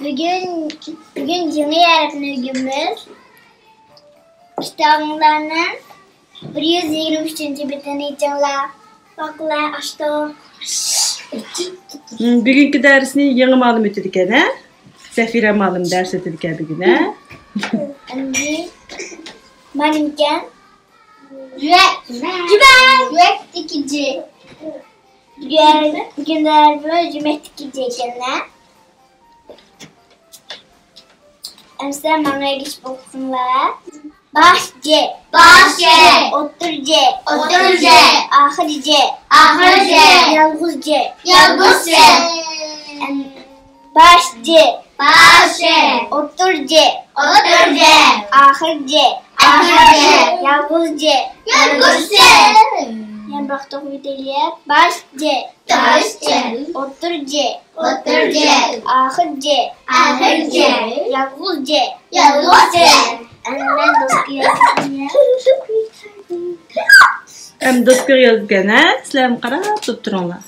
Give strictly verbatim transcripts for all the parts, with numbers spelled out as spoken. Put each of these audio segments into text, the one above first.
بۈگۈن، بۈگۈن يېڭى ھەرپنى ئۆگىنىمىز. كىتابىڭلارنىڭ بىر يۈز يىگىرمە ئۈچىنچى بېتىنى ئېچىڭلار. باققىلى، ئاچتۇق. بۈگۈنكى دەرسنى يېڭى مۇئەللىم ئۆتىدىكەن، ھە؟ سەفىرە مۇئەللىم دەرس ئۆتىدىكەن بۈگۈن، ھە؟ ئەمدى مانا نېمىكەن؟ يۈرەك. يۈرەك. يۈرەكتىكى جى. يۈرەك، بۈگۈن دەرسىمىز يۈرەكتىكى جى ئىكەن، ھە؟ ئەمسە ماڭا ئەگىشىپ ئوقۇڭلار. باش جى. باش جى. ئوتتۇرا جى. ئوتتۇرا جى. ئاخىر جى. ئاخىر جى. يالغۇز جى. يالغۇز جى. ئەم-، باش جى. باش جى. ئوتتۇرا جى. ئوتتۇرا جى. ئاخىر جى. ئاخىر جى. يالغۇز جى. يالغۇز جى. يەنە بىر قېتىم ئوقۇۋېتەيلى. باش جى. باش جى. ئوتتۇرا جى. ئوتتۇرا جى. ئاخىر جى. ئاخىر جى. يالغۇز جى. يالغۇز جى. ئەمدى مەن دوسكىغا يازدىم. ئەمدى دوسكىغا يازدىكەن، ھە؟ سىلەرمۇ قاراپ تۇرۇپ تۇرۇڭلار.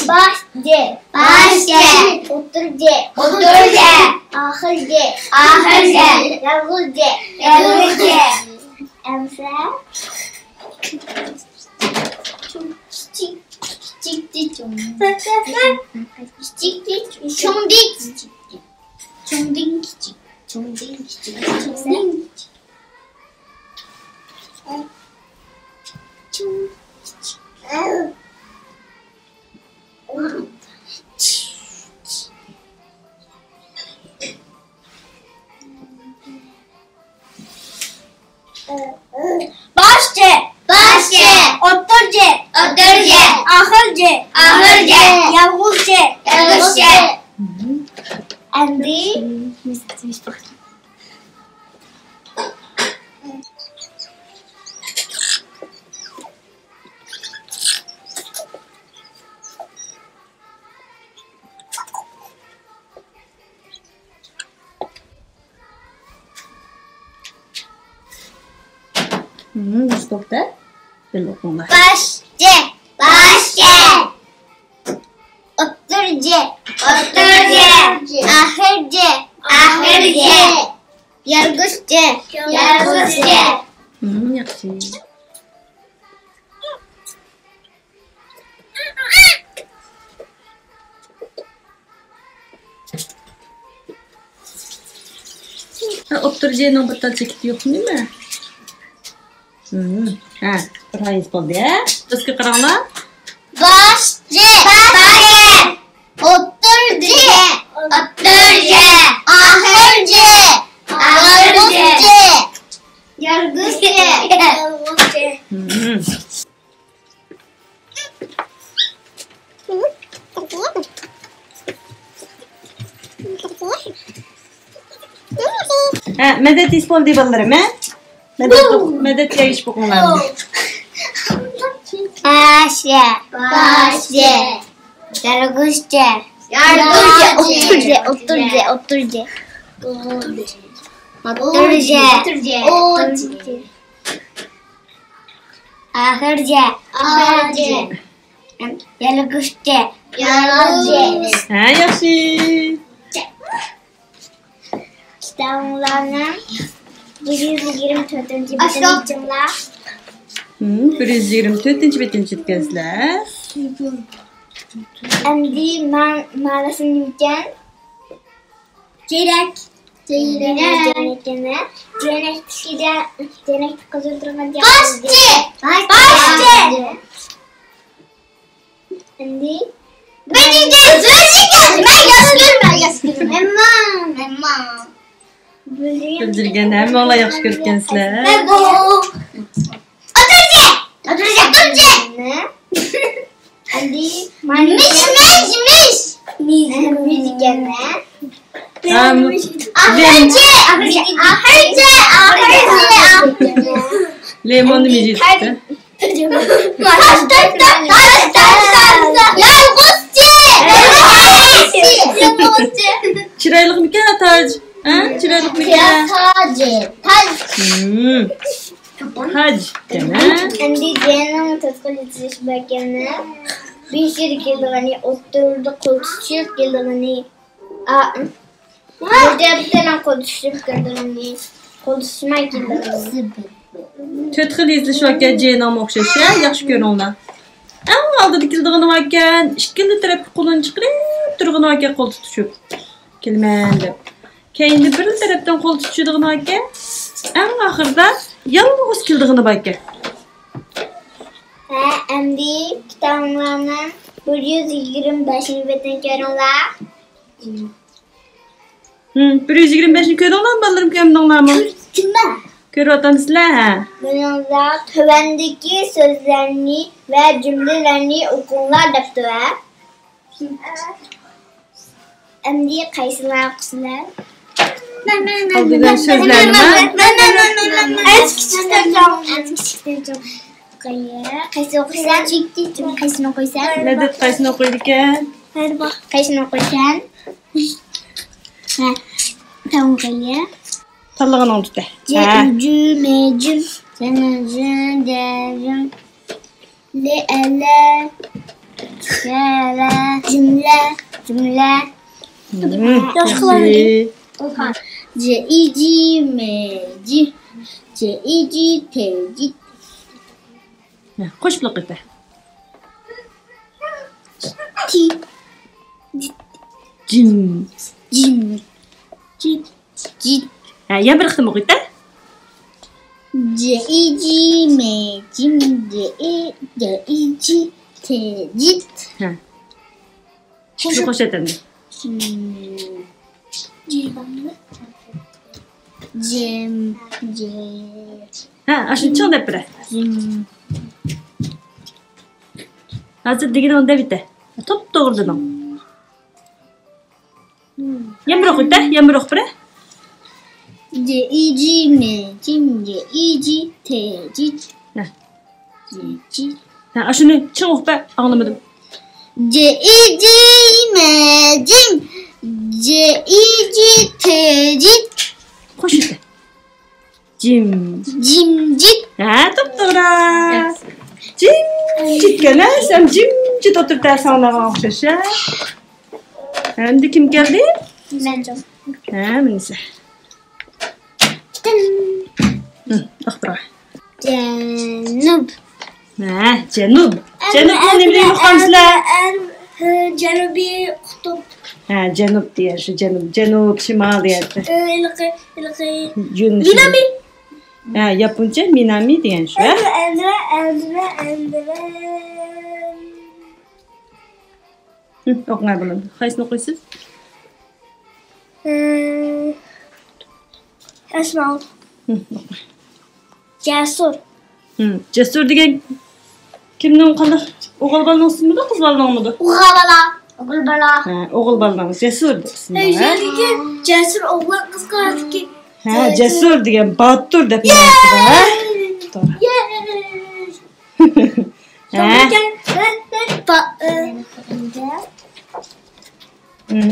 باش جى. باش جى. ئوتتۇرا جى. ئوتتۇرا جى. ئاخىر جى. ئاخىر جى. يالغۇز جى. يالغۇز جى. ئەمسە كىچىك، كىچىك، كىچىك، كىچىك، چوڭ. كىچىك، كىچىك، چوڭدىن كىچىك. چوڭدىن كىچىك. چوڭدىن كىچىك. چوڭدىن كىچىك. چوڭ، كىچىك. باش جى. باش جى. ئوتتۇرا جى. ئوتتۇرا جى. ئاخىر جى. ئاخىر جى. يالغۇز جى. يالغۇز جى. ئەمدى ھىم، بىز توختاپ بىللە ئوقۇڭلار. باش جى. باش جى. ئوتتۇرا جى. ئوتتۇرا جى. ئاخىر جى. ئاخىر جى. يالغۇز جى. يالغۇز جى. ھىم، ياخشى. ھە، ئوتتۇرا جىنىڭ بىر تال چېكىتى يوقمۇ نېمە؟ ھىم، ھە، بىر ھايز بولدى، ھە؟ ئۆزگە قاراڭلار. باش جى. باش جى. ئوتتۇرا جى. ئوتتۇرا جى. ئاخىر جى. ئاخىر جى. يالغۇز جى. يالغۇز جى. ھىم. ھە، مەدەت دېسە بولدى بالىلىرىم، ھە؟ مەدەت، مەدەت دېيىش بوقۇڭلار. باشى، باشى، يالغۇزچە، يالغۇزچە، ئوتتۇرىچە، ئوتتۇرىچە، ئوتتۇرىچە، ئوتتۇرىچە. ئاخىرجە. ئاخىرجە. يالغۇزجە. يالغۇزجە. ھە، ياخشى. كىتابىڭلارنىڭ بىر يۈز يىگىرمە تۆتىنچى بېتىنى ئېچىڭلار. ھىم، بىر يۈز يىگىرمە تۆتىنچى بېتىنى ئېچىپكەنسىلەر. ئەمدى ما-، مانىسى نېمىكەن؟ جەرەك. جەرەك. جەرەكتىكىدە، جەرەكتە قىزىل تۇرغان جەرەك. باشچى. باشچى. ئەمدى. مەن ياخشى كۆرىمەن، ياخشى كۆرىمەن. مەنمۇ، مەنمۇ. بىلدۈرگەن ھەممىڭلار ياخشى كۆرۈپكەنسىلەر. ئەمدى مىش، مىش، مىش. مىش دېگەن نە؟ ھەم ئاخىرىچى، ئاخىرىچى، ئاخىرىچى. لېموننى مىجىتتى. تاش، تاش، تاش، تاش، تاش، تاش. يالغۇزچى. يالغۇزچى. چىرايلىقمىكەن تاج؟ ھە؟ چىرايلىقمىكەن؟ تاج، تاج. ھىم. تاج ئىكەن، ھە؟ ئەمدى جيەنىڭ تۆت خىل يېزىلىشى باركەن. بېشىدا كېلىدىغىنى، ئوتتۇرىدا قول تۇتۇشۇپ كېلىدىغىنى. ئا، بۇ دەپتەرنىڭ قول تۇتۇشۇپ كېلىدىغىنى، قول تۇتۇشماي كېلىدىغىنى. تۆت خىل يېزىلىش باركەن، جيەنىڭمۇ ئوخشاش، ھە؟ ياخشى كۆرۈڭلار. ئەڭ ئالدىدا كېلىدىغىنى باركەن، ئىككىلا تەرەپكە قولىنى چىقىرىپ تۇرغىنى باركەن، قول تۇتۇشۇپ. كېلىمەن دەپ. كەينىدە بىر تەرەپتىن قول تۇتۇشىدىغىنى باركەن، ئەڭ ئاخىرىدا يالغۇز كېلىدىغىنى باركەن. ھە، ئەمدى كىتابىڭلارنىڭ بىر يۈز يىگىرمە بەشىنچى بېتىنى كۆرۈڭلار. ھىم، بىر يۈز يىگىرمە بەشنى كۆردۈڭلارمۇ، بالىلىرىم، كۆردۈڭلارمۇ؟ كۆردۈم. كۆرۈۋاتامسىلەر، ھە؟ مېنىڭلار تۆۋەندىكى سۆزلەرنى ۋە جۈملىلەرنى ئوقۇڭلار دەپتۇ، ھە؟ ئەمدى قايسىلار ئوقۇسىلەر؟ ئالدىدا سۆزلەرنىمۇ؟ ئەز كىچىكتىن چوڭ. ئەز كىچىكتىن چوڭ. قايسى ئوقۇيسەن؟ قايسىنى ئوقۇيسەن؟ مەدەت قايسىنى ئوقۇيدىكەن؟ قايسىنى ئوقۇيسەن؟ ھە. تامغىلى. تاللىغىنىڭ تۇتە. جىم، ھە. جۈمە، جىم. جىم، جىم، جىم. لە، ئە، لە. جە، لە. جۈملە. جۈملە. ھىم، ياخشى قىلدى. ياخشى. جە، ئى، جى، مە، جى. جە، ئى، جى، تە، جى. ھە، قوشۇپ ئوقۇيتە. تى. جىم. جىم. جىم. جىم. ھە، يەنە بىر قېتىم ئوقۇيتە. جە، ئى، جى، مە، جىم، جە، ئى، جە، ئى، جى، تە، جىت. ھە. شۇنى قوشۇۋەت ئەمدى. جىم. جىم. ھە، ئاشۇنى چىڭ دەپ بېرە. جىم. ھازىر دېگىنىڭنى دەۋېتە. توپتوغرا دېدىڭ. يەنە بىر ئوقۇيتە، يەنە بىر ئوقۇپ بېرە. جە، ئى، جى، مە، جىم، جە، ئى، جى، تە، جىت. ھە. جى، جى. ھە، ئاشۇنى چىڭ ئوقۇپ بەر، ئاڭلىمىدىم. جە، ئى، جى، مە، جىم، جە، ئى، جى، تە، جىت. قوشۇپ بەر. جىم. جىمجىت. ھە، توپتوغرا. جىمجىتكەن، ھە؟ سەن جىمجىت ئولتۇرۇپ دەرس ئاڭلىغان ئوخشاش، ھە؟ ئەمدى كىم كەلدى؟ مەن. ھە، مىنىسى. ھىم، ئاختۇرغا. جەنۇب. ھە، جەنۇب. جەنۇبنى نېمىدەپ ئوقۇغانسىلەر؟ جەنۇبىي قۇتۇپ. ھە، جەنۇب دېگەن شۇ، جەنۇب، جەنۇب، شىمال دېگەن شۇ. ھېلىقى، ھېلىقى. يۆنىلىشى. مىنامى. ھە، ياپونچە مىنامى دېگەن شۇ، ھە؟ ئەندىرە، ئەندىرە، ئەندىرە. ھىم، ئوقۇڭ، بالام. قايسىنى ئوقۇيسىز؟ ھىم. ئەسماۋۇل. ھىم، ئوقۇڭ. جەسۇر. ھىم، جەسۇر دېگەن كىمنىڭ، قانداق، ئوغۇل بالىنىڭ ئىسمىدۇ، قىز بالىنىڭمىدۇ؟ ئوغۇل بالا. ئوغۇل بالا. ھە، ئوغۇل بالىنىڭ، جەسۇر دەپ ئىسمى بار، ھە؟ جەسۇر ئوغلان قىزغا. ھە، جەسۇر دېگەن باتۇر دەپ مەنىسى بار، ھە؟ توغرا. ھە؟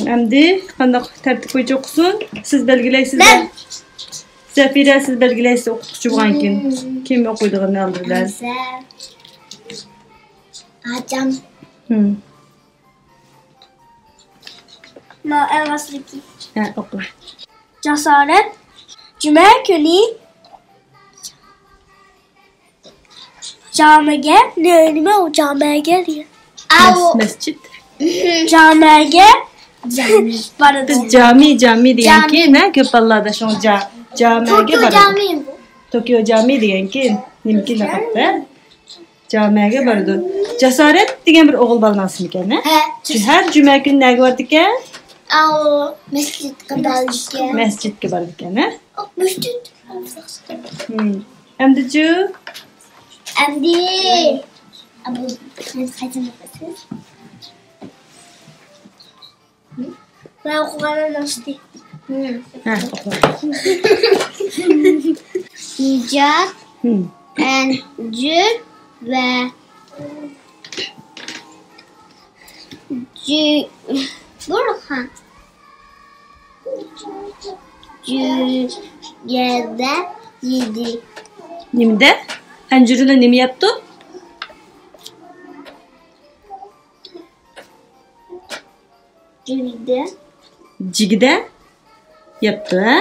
ئەمدى قانداق تەرتىپ بويىچە ئوقۇسۇن؟ سىز بەلگىلەيسىز. زەفىرە، سىز بەلگىلەيسىز، ئوقۇتقۇچى بولغاندىكىن. كىم ئوقۇيدىغىنىنى ئالدى بىلەن؟ ئاچام. مائەۋەسلىكى. ھە، ئوقۇ. جاسارەت. جۈمە كۈنى جامىگە، نېمە ئۇ جامىگە دېگەن؟ ئاۋۇ. مەس-، مەسچىت. جامىگە بارىدۇ. بىز جامى، جامى دېگەنكى، ھە، كۆپ بالىلاردا شۇڭا جا-، جامىگە بارىدۇ. توكيو جامى بۇ. توكيو جامى دېگەنكى، نېمىكى لەقەب، ھە؟ جامەگە بارىدۇ. جاسارەت دېگەن بىر ئوغۇل بالىنىڭ ئىسمىكەن، ھە؟ ھە. ھەر جۈمە كۈنى نەگە بارىدىكەن؟ ئاۋۇ، مەسچىتكە بارىدىكەن. مەسچىتكە بارىدىكەن، ھە؟ مەسچىت. ھىم. ئەمدىچۇ؟ ئەمدى. ئابۇ، سىز قايسىنى ئوقۇيسىز؟ مەن ئوقۇغاندا ناشتى. ھە، ئوقۇڭ. نىجات، ھىم. ئەنجۈر ۋە جۈ-، بۇرھان. جۈگەدە يېدى. نېمىدە؟ ئەنجۈر بىلەن نېمە يەپتۇ؟ جۈگىدە. جىگىدە يەپتۇ، ھە؟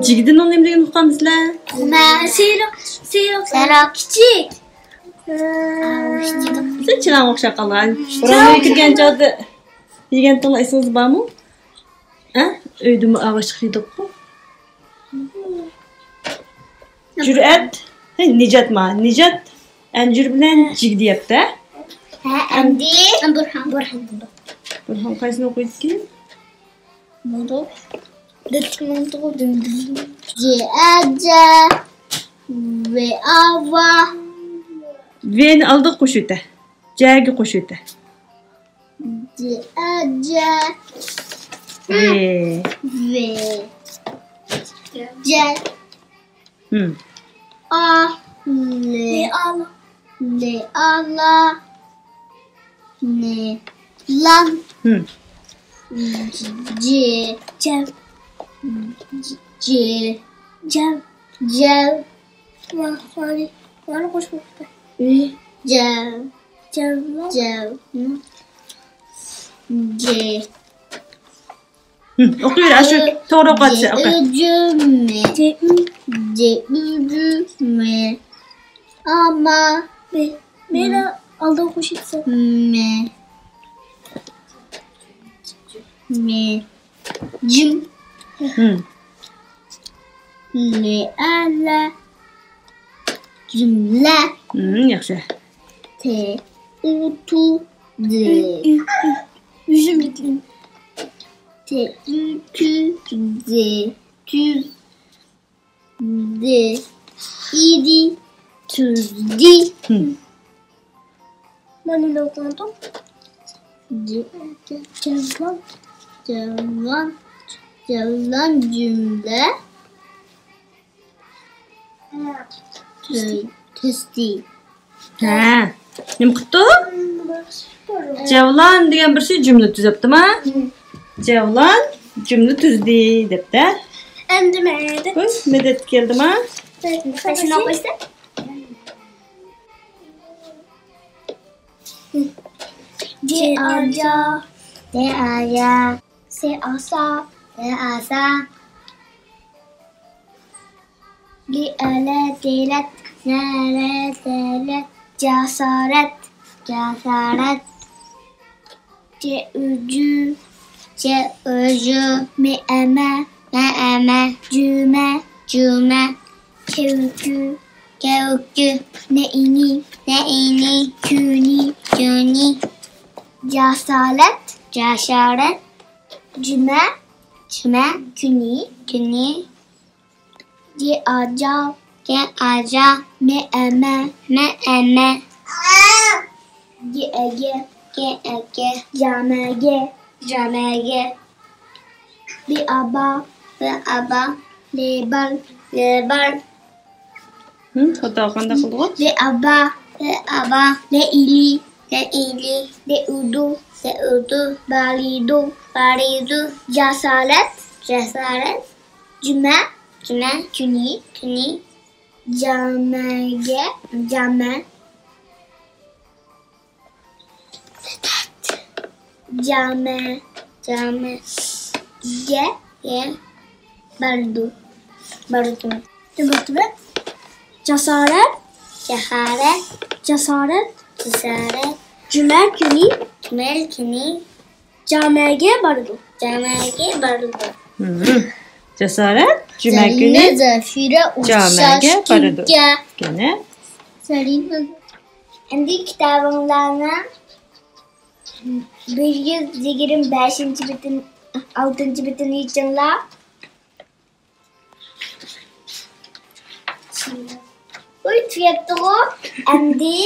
جىگىدىنىڭ نېمىلىكىنى ئۇقامسىلەر؟ تۇخما. سېرىق، سېرىق، سېرىق. كىچىك. سەل چىراغ ئوخشاپ قالغان. بۇرۇن ئۆيگە كىرگەن چاغدا يېگەنتىڭلار ئېسىڭىزدە بارمۇ؟ ھە؟ ئۆيدىمۇ ئاغاچ يېدۇققۇ. جۈرئەت، ھە، نىجات ما، نىجات ئەنجۈر بىلەن جىگدە يەپتۇ. ھە، ئەمدى بۇرھان. بۇرھان. بۇرھان قايسىنى ئوقۇيدىكىن؟ بولدى. دەتكىنىڭ تۇغۇلدى. جە، ئە، جە. ۋې، ئا، ۋا. ۋېنى ئالدىغا قوشۇۋېتە. جەگە قوشۇۋېتە. جە، ئە، جە. ۋې. ۋې. جە. ھىم. ئا، لې. لې، ئا، لا. لې، ئا، لا. نې، لان. ھىم. جې. جەل. جې. جەل. جەل. ۋا، ۋارى. ۋارى قوشۇپ. جەل. جەل. جەل. جې. ھىم، ئوقۇيۋېرە، ئاشۇ توغرا ئوقۇۋاتىسەن، ئوقۇ. جۈمە. جۈمە. ئاما. مە. مەنى ئالدىغا قوشۇۋېتىسەن. مە. مە. جىم. ھىم. لە، ئە، لە. جۈملە. ھىم، ياخشى. تې، ئۇ، تۇ، دې. ئۈ، ئۈ، ئۈ. ئۈزۈملۈك. تې، ئۇ، تۇ، دې. تۈز. دې. ئىدى. تۈزدى. ھىم. مانا نېمە ئوقۇۋاتىدۇ؟ جە-، جە-، جەۋلان. جەۋلان. جەۋلان جۈملە. تۈ-، تۈزدى. ھە، نېمە قىپتۇ؟ جەۋلان دېگەن بىرسى جۈملە تۈزەپتىما؟ جەۋلان جۈملە تۈزدى دەپتە. ئەمدى مەدەت. قوي، مەدەت كەلدىما؟ قايسىنى ئوقۇيسەن؟ جې ئا جا. جې ئا جا. سې ئا سا. سې ئا سا. لې ئە لە تېلەت. لە ئە لە تېلەت. جاسارەت. جاسارەت. جە ئۈ جۈ. جە ئۈ جۈ. مە ئە مە. مە ئە مە. جۈمە. جۈمە. كە ئۈ كۈ. كە ئۈ كۈ. نە ئى نى. نە ئى نى. كۈنى. كۈنى. جاسارەت. جاسارەت. جۈمە. جۈمە. كۈنى. كۈنى. جې ئا جا. جې ئا جا. مە ئە مە. مە ئە مە. گې ئە گە. گې ئە گە. جامەگە. جامەگە. بې ئا با. بې ئا با. لېبار. لېبار. ھىم، خاتا قانداق قىلدىغۇ؟ بې ئا با. بې ئا با. لې ئى لى. لې ئى لى. لې ئۇ دۇ. لې ئۇ دۇ. بالىدۇ. بالىدۇ. جاسارەت. جاسارەت. جۈمە. جۈمە. كۈنى. كۈنى. جامەگە. جامە. جامە. جامەگە. گە. باردۇ. باردۇ. جاسارەت. جاسارەت. جاسارەت. جاسارەت. جۈمە كۈنى. جۈمە كۈنى. جامەگە بارىدۇ. جامەگە بارىدۇ. ھىم. جاسارەت جۈمە كۈنى جامەگە بارىدۇ. يەنە. ئەمدى كىتابىڭلارنىڭ بىر يۈز يىگىرمە بەشىنچى بېتىنى، ئالتىنچى بېتىنى ئېچىڭلار. ئۇي، تۈگەپتىغۇ. ئەمدى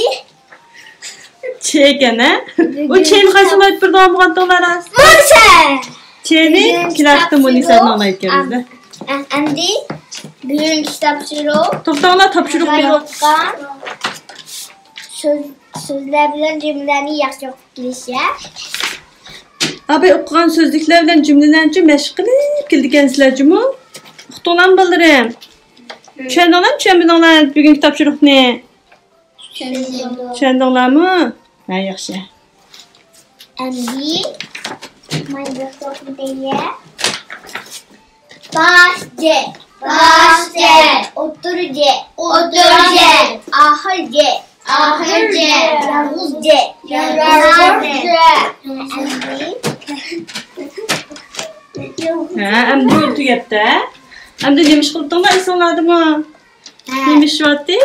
چېي ئىكەن، ھە؟ بۇ چېينى قايسىڭلار ئېلىپ بېرىدىغان بولغانتىڭلار راست؟ مانا سەن! چېنى بۈگۈن كىلاستىن مۇنىسەنى ئاڭلايدىكەنمىز. ئەمدى بۈگۈنكى تاپشۇرۇق. توختاڭلار، تاپشۇرۇق بېرىۋاتقان سۆز، سۆزلەر بىلەن جۈملىلەرنى ياخشى ئوقۇپ كېلىش. ئاباي ئوقۇغان سۆزلۈكلەر بىلەن جۈملىلەرنىچۇ مەشىق قىلىپ كېلىدىكەنسىلەر جۇمۇ. ئۇقتۇڭلارمۇ بالىلىرىم؟ چۈشەندىڭلارمۇ، چۈشەنمىدىڭلار بۈگۈنكى تاپشۇرۇقنى؟ چۈشەندىڭلارمۇ؟ ھە، ياخشى. ئەمدى ماينكرافتنى دەيلى. باش جە، باش جە، ئوتتۇرا جە، ئوتتۇرا جە، ئاخىر جە، ئاخىر جە، يالغۇز جە، يالغۇز جە. ھە، ئەمدى تۈگەپتۇ. ئەمدى نېمە ئىش قىلدىڭلار ئېسىڭلاردىمۇ؟ نېمە ئىش بارتى؟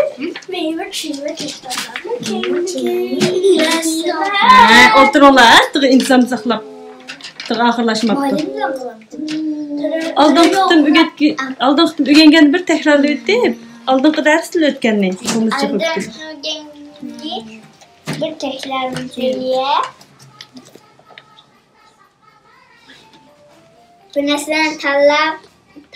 ھە، ئولتۇرۇڭلار، تېخى ئىنتىزام ساقلاپ. تېخى ئاخىرلاشماپتۇ. ئالدىنقى قېتىم ئۆگەتكى-، ئالدىنقى قېتىم ئۆگەنگەننى بىر تەكرارلىۋېتىپ، ئالدىنقى دەرستىن ئۆتكەننى. بىر تەكرارلىۋېتەيلى. بىر نەرسىلەرنى تاللاپ،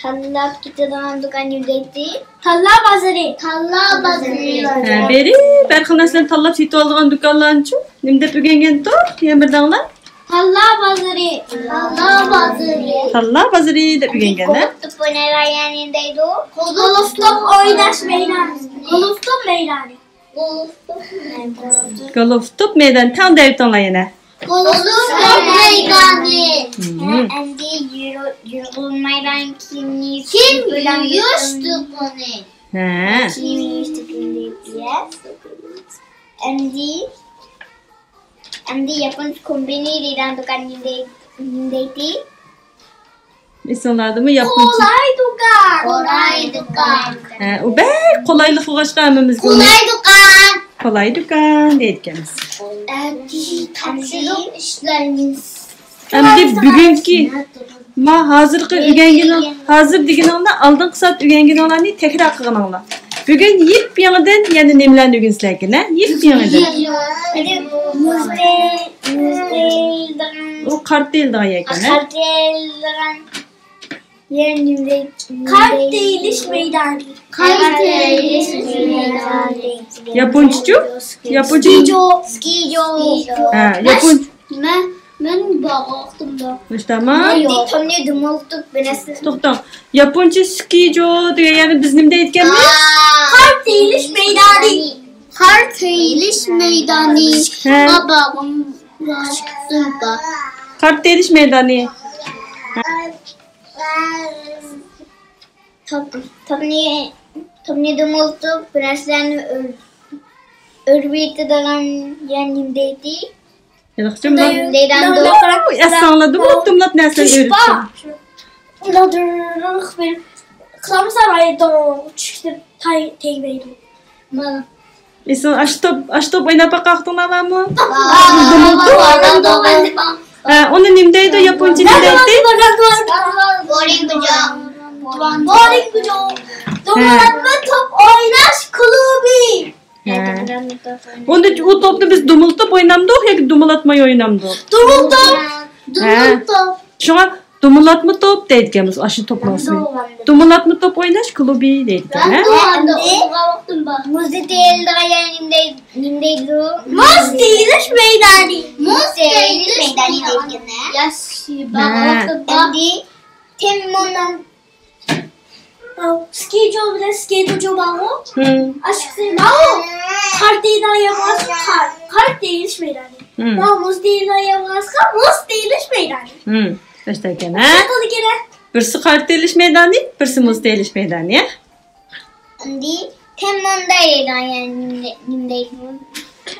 تاللاپ كېتىدىغان دۇكان نېمە دەيتتى؟ تاللا بازىرى. تاللا بازىرى. ھە، بېرىپ ھەر خىل نەرسىلەرنى تاللاپ سېتىۋالىدىغان دۇكانلارنىچۇ نېمە دەپ ئۆگەنگەنتۇق؟ يەنە بىر دەڭلار. تاللا بازىرى. تاللا بازىرى. تاللا بازىرى دەپ ئۆگەنگەن، ھە؟ گولف توپ ئوينايدىغان يەرنى نېمە دەيدۇ؟ گولف توپ ئويناش مەيدانى. گولف توپ مەيدانى. گولف توپ مەيدانى. تەڭ دەۋېتىڭلار يەنە. گولف توپ مەيدانى. ھە، ئەمدى يۇ-، يۇيۇلمايدىغان كىيىمنى كىيىم يۇيۇش دۇكىنى. ھە. كىيىم يۇيۇش دۇكىنى دەيدۇ. ئەمدى، ئەمدى ياپونچە كومبىنى دەيدىغان دۇكان نېمە دەي-، نېمە دەيتتى؟ ئېسىڭلاردىمۇ ياپونچە؟ قولاي دۇكان. قولاي دۇكان. ھە، ئۇ بەك قولايلىق بولغاچقا ھەممىمىزگە ئۇنى قولاي دۇكان. قولاي دۇكان دەيدىكەنمىز. ئەمدى تاپشۇرۇق ئىشلەيمىز. ئەمدى بۈگۈنكى، ما، ھازىرقى ئۆگەنگىنىڭ، ھازىر دېگىنىڭلار ئالدىنقى سائەت ئۆگەنگىنىڭلارنى تەكرار قىلغىنىڭلار. بۈگۈن يېپيېڭىدىن يەنە نېمىلەرنى ئۆگىنىسىلەر ئىكەن، ھە؟ يېپيېڭىدىن. مۇز تېيىلىدىغان. ئۇ قارت تېيىلىدىغان يەر ئىكەن، ھە؟ قارت تېيىلىش مەيدانى. قارت تېيىلىش مەيدانى. ياپونچىچۇ؟ ياپونچە. سكىجو. سكىجو. ھە، ياپون-، مەن، مەن باغاقتىم دا. مۇشتاما؟ تومنى دۇمۇلتۇپ بىلەسىز. توختاڭ. ياپونچە سكىجو دېگەن يەرنى بىز نېمە دەيدىكەنمىز؟ قارت تېيىلىش مەيدانى. قارت تېيىلىش مەيدانى. ھە. بابا، قارت تېيىلىش مەيدانى. توپ، توپنى، توپنى دۇمۇلتۇپ، بىر نەرسىلەرنى ئۆر-، ئۆرۈۋېتىدىغان يەر نېمە دەيتتى؟ ھېلىقىچە مۇنداق ئەسلىڭلار دۇمۇلتۇپ نەرسىلەرنى ئۆرۈۋېتىدۇ. قىلالمىسام، ئايدىڭ، چۈشۈپ تەگمەيدۇ. ئېسىڭ، ئاشۇ توپ، ئاشۇ توپ ئويناپ باققان ۋاقتىڭلار بارمۇ؟ ھە، ئۇنى نېمە دەيدۇ؟ ياپونچە نېمە دەيتتى؟ بولىنگ بۇجۇ. بولىنگ بۇجۇ. ھە. دومىلاتما توپ ئويناش كۇلۇبى. ھە. ئۇنى، ئۇ توپنى بىز دومىلىتىپ ئوينامدۇق ياكى دومىلاتماي ئوينامدۇق؟ دومىلىتىپ. ھە. دومىلىتىپ. شۇڭا دومىلاتما توپ دەيدىكەنمىز ئاشۇ توپنىڭ ئىسمىنى. دومىلاتما توپ ئويناش كۇلۇبى دەيدىكەن، ھە؟ مۇزدا تېيىلىدىغان يەر نېمە دەي-، نېمە دەيدۇ؟ مۇز تېيىلىش مەيدانى. مۇز تېيىلىش مەيدانى دەيدىكەن، ھە؟ ياخشى، ئەمدى تېمموننىڭ سكىجو بىلەن سكېيتجو بارغۇ؟ ھىم. ئاشۇ ماۋۇ. قارت تېيىدىغان يەر بولغاچقا، قارت تېيىلىش مەيدانى. ھىم. ماۋۇ مۇز تېيىدىغان يەر بولغاچقا، مۇز تېيىلىش مەيدانى. ھىم. بىرسى قارت تېيىلىش مەيدانى، بىرسى مۇز تېيىلىش مەيدانى، ھە؟ ئەمدى تېممونداي دەيدىغان يەر نېمە دەيدۇ؟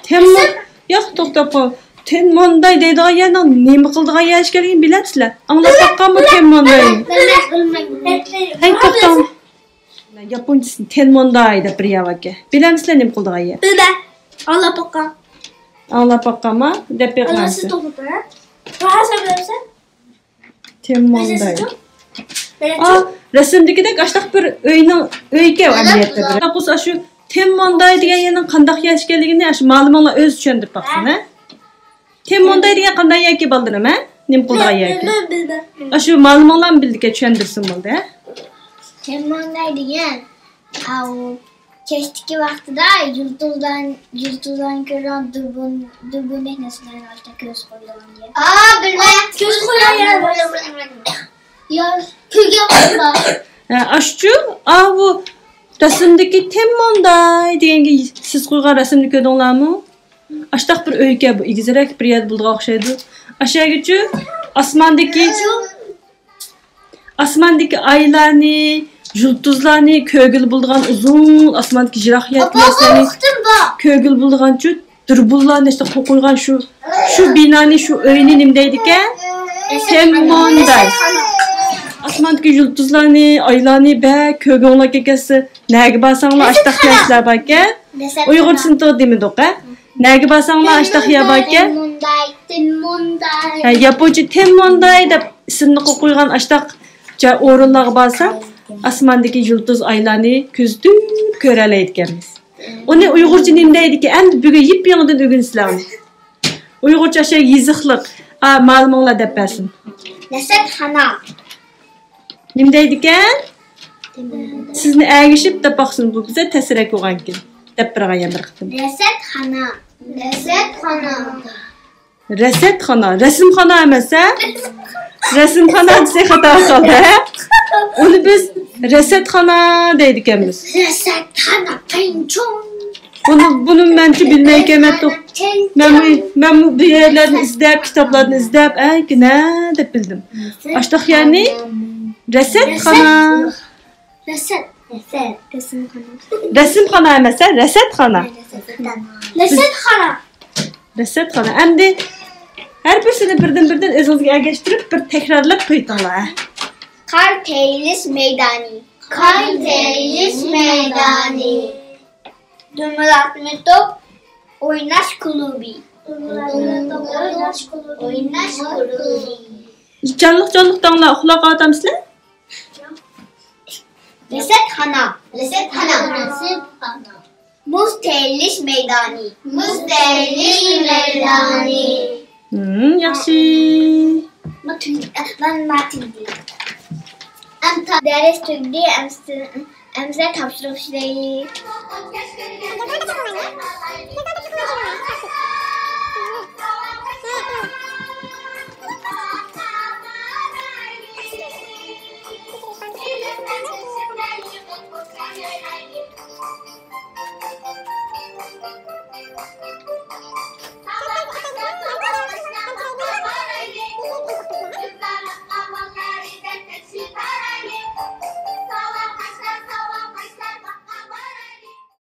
تېممون-، ياق، توختاپ قال. تېممونداي دەيدىغان يەرنىڭ نېمە قىلىدىغان يەر ئىكەنلىكىنى بىلەمسىلەر؟ ئاڭلاپ باققانمۇ تېممونداينى؟ ھەي، توختاڭ. ياپونچىسى تېممونداي دەپ بىر يەر باركەن. بىلەمسىلەر نېمە قىلىدىغان يەر؟ بىلىمەن. ئاڭلاپ باققان. ئاڭلاپ باققانما؟ دەپ بېقىڭ. تېممونداي. ئا، رەسىمدىكىدەك ئاشۇنداق بىر ئۆينىڭ، ئۆيكەن ئەمەلىيەتتە بىر. قۇس ئاشۇ تېممونداي دېگەن يەرنىڭ قانداق يەر ئىكەنلىكىنى ئاشۇ مالىمىڭلار ئۆزى چۈشەندۈرۈپ باقسۇن، ھە؟ تېممونداي دېگەن قانداق يەركى بالىلىرىم، ھە؟ نېمە قىلىدىغان يەركەن؟ ئاشۇ مالىمىڭلارمۇ بىلىدىكەن، چۈشەندۈرسۇن بولدى، ھە؟ تېممونداي دېگەن، ئاۋۇ كەچتىكى ۋاقتىدا يۇلتۇزلار، يۇلتۇزلارنى كۆرىدىغان دۇربۇن، دۇربۇندەك نەرسىلەرنى ئاشتا كۆز قويىدىغان يەر. ئا، بىلمەيمەن. كۆز قويغان يەر. يا، كۆرگەن بولسا. ھە، ئاشۇچۇ، ئاۋۇ رەسىمدىكى تېممونداي دېگەنگە سىز قويغان رەسىمنى كۆردۈڭلارمۇ؟ ئاشتاق بىر ئۆيكەن بۇ، ئېگىزرەك بىر يەردە بولىدىغان ئوخشايدۇ. ئاشۇيەرگىچۇ ئاسماندىكى، ئاسماندىكى ئايلارنى، يۇلتۇزلارنى كۆرگىلى بولىدىغان، ئۇزۇن ئاسماندىكى يىراق يەر نەرسىلەرنى كۆرگىلى بولىدىغانچۇ دۇربۇنلارنى ئىشتە قويغان شۇ، شۇ بىنانى، شۇ ئۆينى نېمە دەيدىكەن؟ تېممونداي. ئاسماندىكى يۇلتۇزلارنى، ئايلارنى بەك كۆرگۈڭلار كەلسە، نەگە بارساڭلار ئاشتاق نەرسىلەر باركەن. ئۇيغۇرچىسىنى توغرا دېمىدۇق، ھە؟ نەگە بارساڭلار ئاشتاق يەر باركەن. ھە، ياپونچە تېممونداي دەپ ئىسىمنى قويغان ئاشتاق جاي، ئورۇنلارغا بارساق، ئاسماندىكى يۇلتۇز ئايلارنى كۆزىتىپ كۆرەلەيدىكەنمىز. ئۇنى ئۇيغۇرچە نېمە دەيدىكەن؟ ئەمدى بۈگۈن يېپيېڭىدىن ئۆگىنىسىلەر ئۇنى. ئۇيغۇرچە ئاشۇ يېزىقلىق. ئا، مالىمىڭلار دەپ بەرسۇن. رەسەتخانا. نېمە دەيدىكەن؟ سىزنى ئەگىشىپ دەپ باقسۇن، بۇ بىزدە تەسرەك بولغانكىن. دەپ بېرىڭ يەنە بىر قېتىم. رەسەتخانا. رەسەتخانا. رەسەتخانا، رەسىمخانا ئەمەس، ھە؟ رەسىمخانا دېسەك خاتا قالدى، ھە؟ ئۇنى بىز رەسەتخانا دەيدىكەنمىز. رەسەتخانا، قېيىنچۇڭ. بۇنى، بۇنى مەنچە بىلمەيكەنمەن. مەنمۇ، مەنمۇ بۇ يەرلەرنى ئىزدەپ، كىتابلاردىن ئىزدەپ، ئەنكى نە دەپ بىلدىم. ئاشتاق يەرنى رەسەتخانا. رەسەت. رەسەت. رەسىمخانا. رەسىمخانا ئەمەس، ھە؟ رەسەتخانا. رەسەتخانا. رەسەتخانا. ئەمدى ھەر بىرسىنى بىردىن-بىردىن ئۆزىڭىزگە ئەگەشتۈرۈپ بىر تەكرارلاپ قويۇڭلار، ھە؟ قار تېيىلىش مەيدانى. قار تېيىلىش مەيدانى. دومىلاقنى توپ ئويناش كۇلۇبى. دومىلاقنى توپ ئويناش كۇلۇبى. ئويناش كۇلۇبى. جانلىق-جانلىق دەڭلار، ئۇخلاپ قالاتامسىلەر؟ رەسەتخانا. رەسەتخانا. رەسەتخانا. مۇز تېيىلىش مەيدانى. مۇز تېيىلىش مەيدانى. ھىم، ياخشى. مەن، مەن، مەن تۈگىدى. ئەمدى دەرس تۈگىدى، ئەمدى، ئەمدى تاپشۇرۇق ئىشلەيلى.